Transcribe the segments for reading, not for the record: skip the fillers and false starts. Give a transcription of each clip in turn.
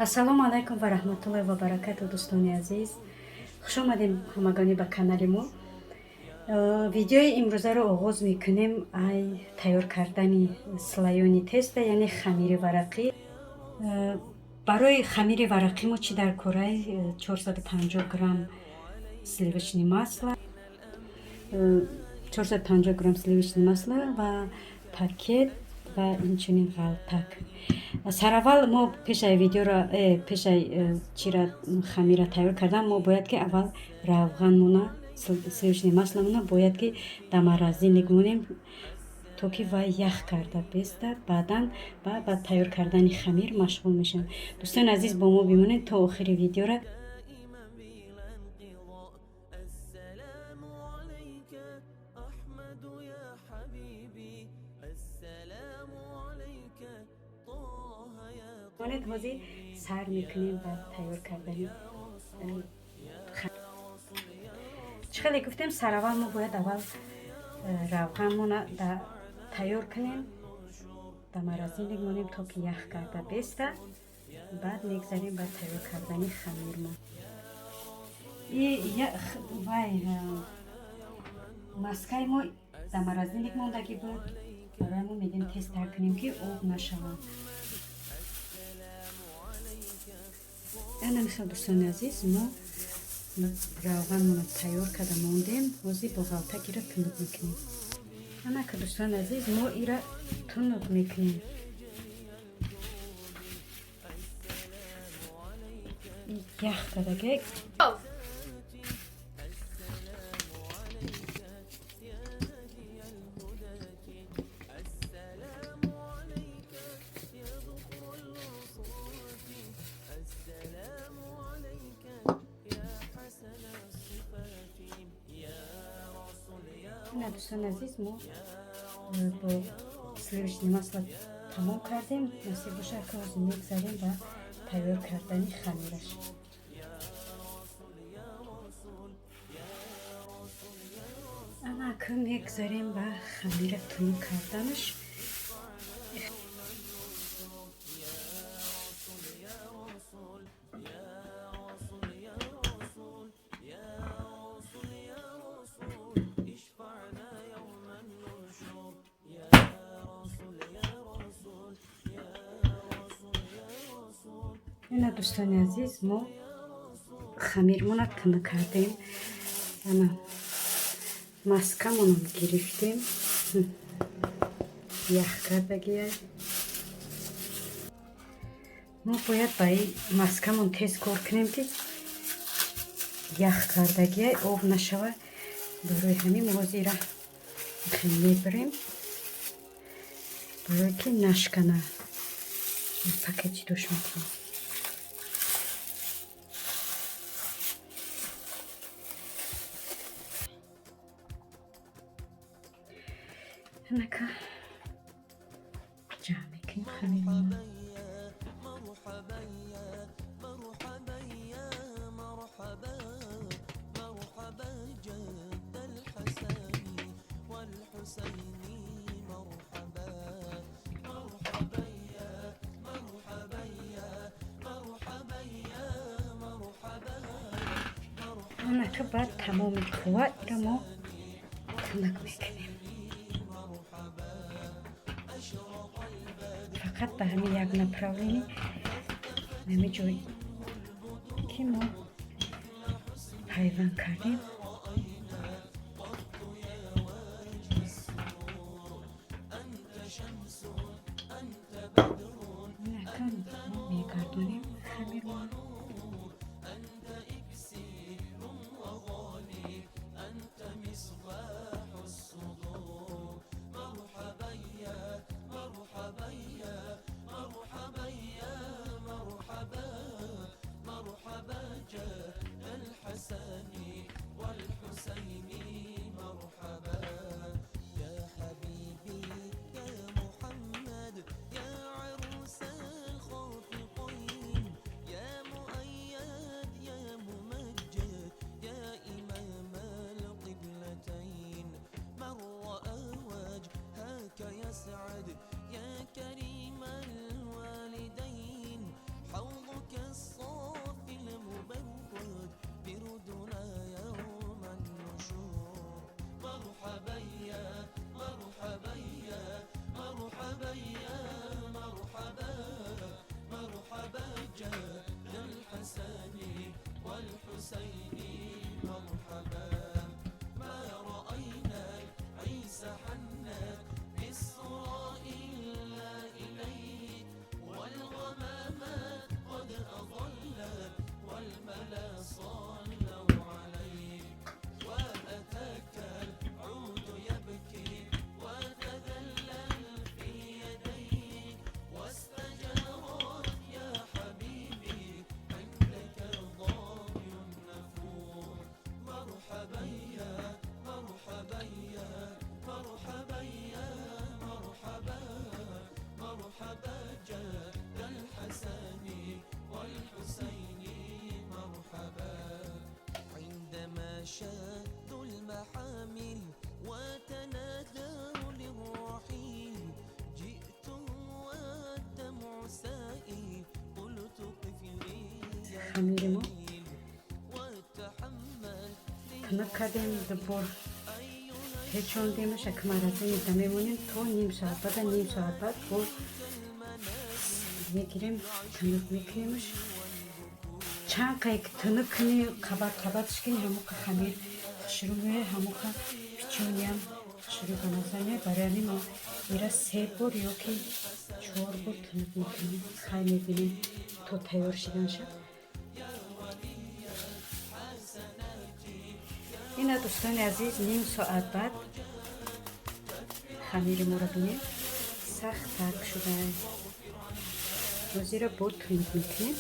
Ассалому алайкум ва раҳматуллоҳи ва баракату, дӯстони азиз, хуш омадем ҳамагонӣ ба канали мо. Видеои имрӯзаро оғоз мекунем ай тайёр кардани слоёный теста, яъне хамири варақӣ. Барои хамири варақӣ мо чӣ дар корай? 450 грамм сливочный масло, 450 грамм сливочный масло ва пакет ва инчунин ғалтак. Сараввал мо пешаи видеоро, пешаи чира, хамира тайёр кардан, мо бояд ки аввал равғанмона, сливочный масломона бояд ки дар морозильник монем, то ки вай ях карда бестад. Баъдан ба тайёр кардани хамир машғул мешавем. Дӯстони азиз, бо мо бимонед то охири видеора. Монед, ҳозир сар мекунем ба тайёр кардани. Чӣ хеле гуфтем, сараввал мо бояд аввал равғанмона тайёр кунем, да морозильник монем, то ки ях карда беста. Баъд мегзарем ба тайёр кардани хамирмон. Вай маскаи мо да морозильник мондагӣ буд, барои мо мегем тезтар кунем, ки об нашавад. Ана мисол, дӯстони азиз, мо равғанмонро тайёр карда мондем, ҳозир бо ғалтак ира тунук мекунем. Анака, дӯстони азиз, мо ира тунук мекунем. Ях кардагек. Ина, дӯстони азиз, мо бо сливочный масло тамом кардем. Насиб бошад, ки ҳозир мегзарем ба тайёр кардани хамираш. Ана акн мегзарем ба хамира тунук карданаш. Ина, дӯстони азиз, мо хамирмона тунук кардем, ана маскамонам гирифтем, ях кардагия. Мо бояд ба ин маскамон тез кор кунем, ки ях кардагия, об нашава. Барои ҳамин мо ҳозир мебарем, барое ки нашкана, пакет ҷидош мекунем. Анака ҷамъ мекунем хамирмона. Анака баъд тамоми қувва ира мо тунук мекунем, фақат ба ҳамин як направление, ҳамин ҷой ки мо пайванд кардем. Анака мо мегардонем хамирмон. Хамири мо тунук кардем, дубор печондемаш. Ака морозильник мемонем то ним соат баъда, ним соат баъд бо мегирем, тунук мекунемаш. Чанд қай тунук кунӣ, қабат қабатш кунӣ, ҳамоқа хамир хушрӯ меояд, ҳамоқа печенье ам хушрӯ ба назар меояд. Барои ҳамин мо ира се бор ё ки чор бор тунук мекунем. Хай, мебинем то тайёр шиданша. Ина, дӯстони азиз, ним соат баъд хамири моро бинед, сахт тарк шуда. Ҳозира бо тунук мекунем.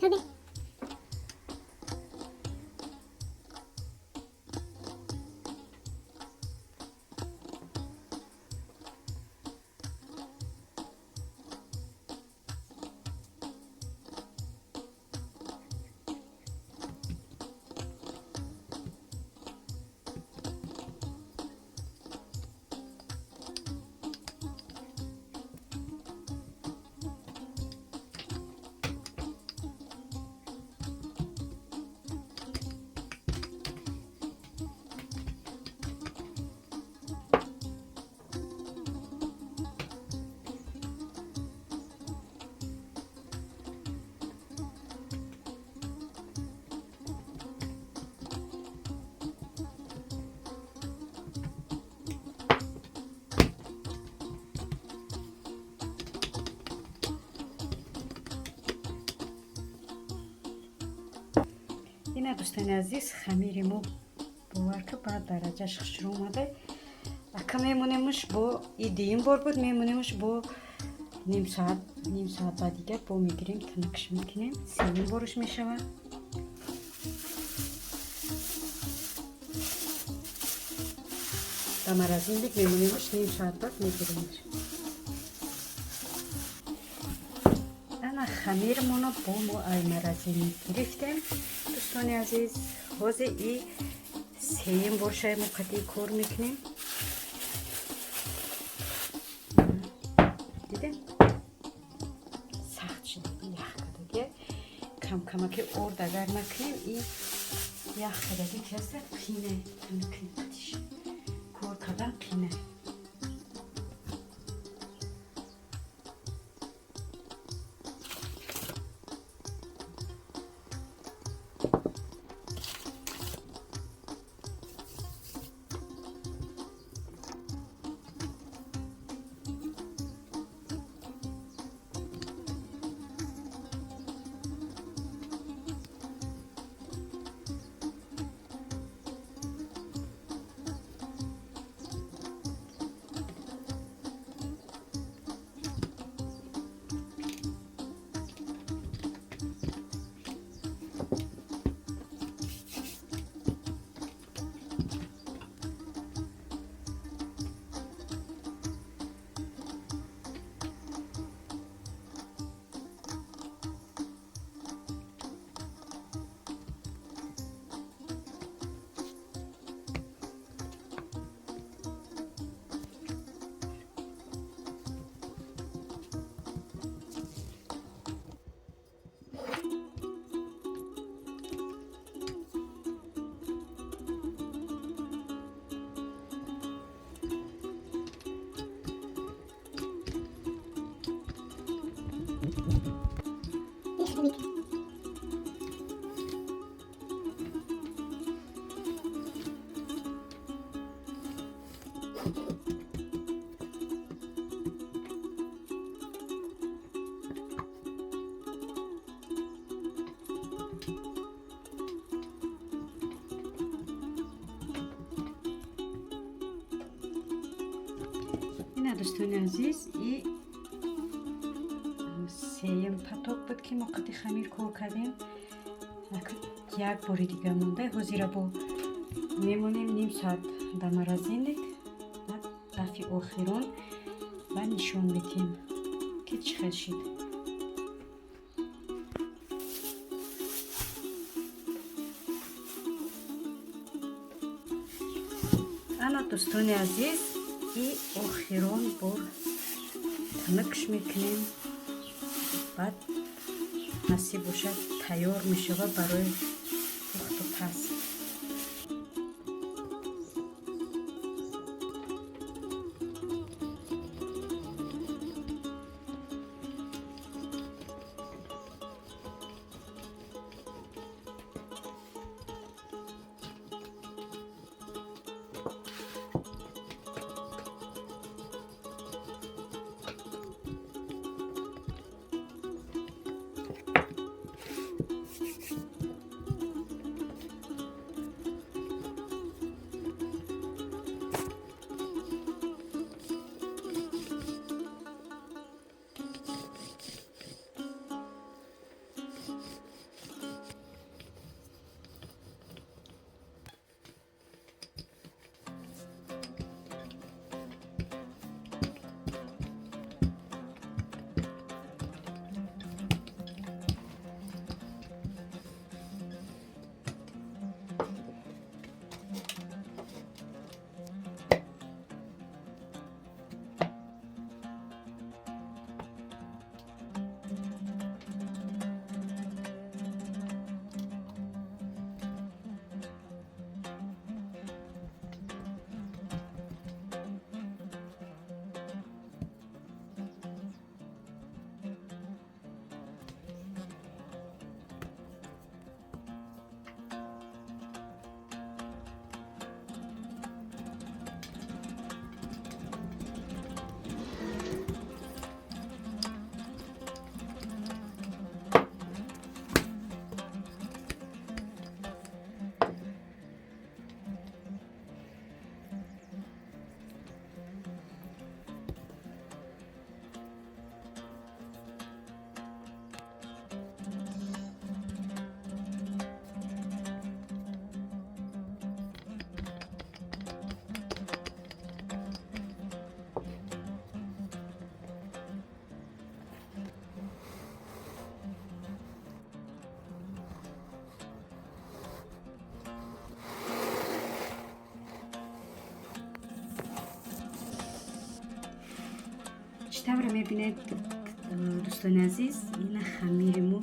Hadi. Ина, дӯстони азиз, хамири мо, бовар ки, ба дараҷаш хушрӯ омада. Ака мемонемш, бо и дуюм бор буд, мемонемш, бо ним соат, ним соат баъд дигар бо мегирем, тунукш мекунем, сеюм борш мешавад. Ба морозильник мемонемш, ним соат баъд мегиремш. Ана, хамирмоно бо мо ай морозильник гирифтем, дӯстони азиз. Ҳозир и сеюм боршаи мо қатъи кор мекунем. Дидем, сахт шудаги, ях кадаги. Камкамаки орд агар накунем, и ях кадаги каста қине мекунем, қатиш кор кардан қине. мекунем. Ина, дӯстони азиз, и сеюм поток буд, ки мо қати хамир кор кардем. Як бори дига монда, ҳозира бо мемонем ним соат дар морозильник. Дафъи охирон ва нишон медиҳем, ки чӣ хел шид. Ана, дӯстони азиз, и охирон бор тунукш мекунем, баъд насиб бошад, тайёр мешавад барои пухту паз. Чӣ тавре мебинед, дӯстони азиз, ина хамири мо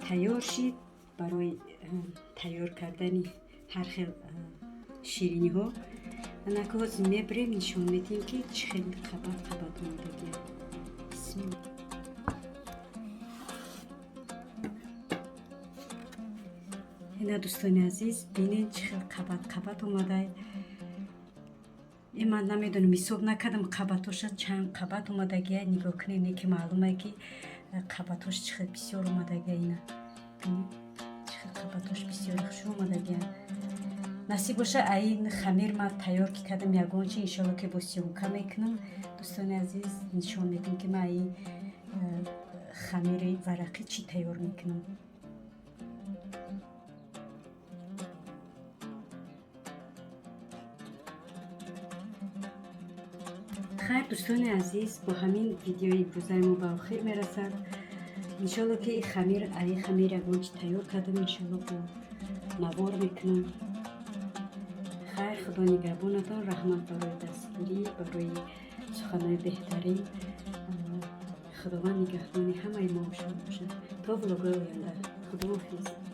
тайёр шид барои тайёр кардани ҳар хел шириниҳо. Анака ҳозир мебирем, нишон медиҳем, ки чӣ хел қабат қабат омодагия. Бисмилла. Ина, дӯстони азиз, бинед, чӣ хел қабат қабат омадай. Ман намедонам, ҳисоб накардам қабатоша чанд қабат омадагия. Нигоҳ кунед, не ки маълуме, ки қабатош чӣ хел бисёр омадагия. Ина бинед, чӣ хел қабатош бисёр хушрӯ омадагия. Насиб боша, ин хамир ман тайёр ки кардам ягон чи, иншолло, ки бо съёмка мекунам, дӯстони азиз, нишон медиҳам, ки ман ин хамири варақӣ чӣ тайёр мекунам. Хайр, дӯстони азиз, бо ҳамин видеои имрӯзаи мо ба охир мерасад. Иншолло, ки хамир, аи хамир ягон чи тайёр кардам, иншолло, бо навор мекунам. Хайр, Худо нигаҳбонатон. Раҳмат барои дастгирӣ, барои суханои беҳтарин. Худованд нигаҳбони ҳамаи мо шумо бошад. То влогои оянда, худоҳофиз.